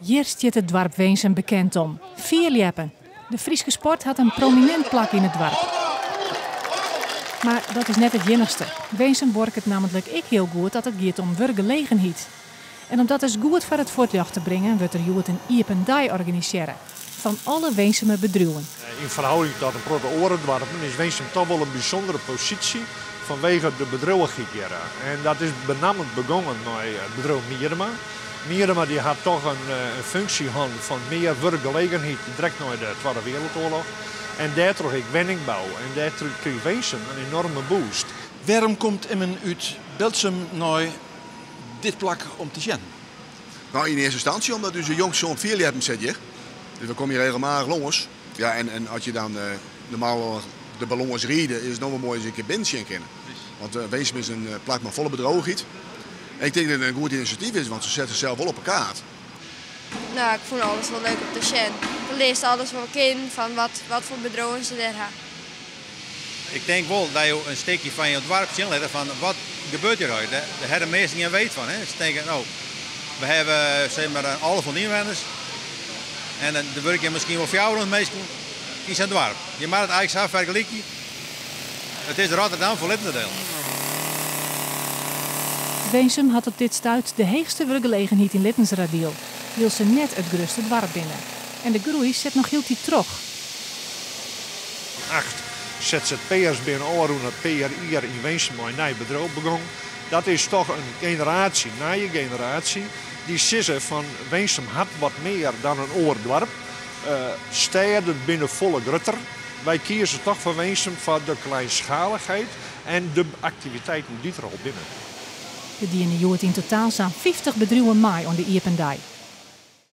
Hjir stiet it doarp Winsum bekend om, fierljeppen. De Fryske sport hat in prominint plak yn it doarp. Mar dat is net it iennichste. Winsum buorket nammentlik ek hiel goed as it giet om wurkgelegenheid. En om dat ris goed foar it fuotljocht te bringen wurdt der hjoed in iepen dei organisearre fan alle Winsumer bedriuwen. Yn ferhâlding ta in protte oare doarpen is Winsum toch wol in bysûndere posysje fanwege de bedriuwichheid hjir. En dat is benammen begongen mei it bedriuw Miedema. Miedema dy hat toch in funksje hân fan mear wurkgelegenheid direkt nei de Twadde Wereldoarloch. En dêrtroch ek wenningbou. En dêrtroch krige Winsum in enorme boost. Wêrom komt immen út Berltsum nei dit plak om te sjen? Nou, yn earste ynstânsje omdat ús jongste soan fierljeppen sit hjir. Dus we komme hjir regelmatich lâns. Ja, en as je dan normaal de ballons ride, is it noch wol moai as je in kear binnen sjen kinne. Want Winsum is in plak mei folle bedriuwichheid. En ik tink dat it in goed inisjatyf is, want se sette sels wol op 'e kaart. Nou, ik fûn alles wol leuk om te sjen. Do learst alles wol kennen fan wat, wat foar bedriuwen se dêr ha. Ik tink wol dat jo in stikje fan jo doarp sjen litte fan wat gebeurt hjir eigentlik. Dêr ha de measten gjin weet fan. Hè. Se tinke, no, we hawwe sis mar 1100 ynwenners en der wurkje miskien wol 400 minsken yn sa'n doarp. Je moatte it eigentlik sa fergelykje. It is Rotterdam foar Littenseradiel. Winsum hat op dit stuit de heechste wurkgelegenheid yn Littenseradiel, wylst se net it grutste doarp binne. En de groei set noch hieltyd troch. Acht ZZP'ers binne ôfrûne pear jier yn Winsum mei in nij bedriuw begûn. Dat is toch in generaasje, nije generaasje, dy't sizze fan Winsum hat wat mear dan in oar doarp. Stêden binne folle grutter. Wy kieze toch foar Winsum foar de kleinschaligheid en de aktiviteiten dy't der al binne. Der diene hjoed yn totaal sa'n 50 bedriuwen mei oan de iepen dei.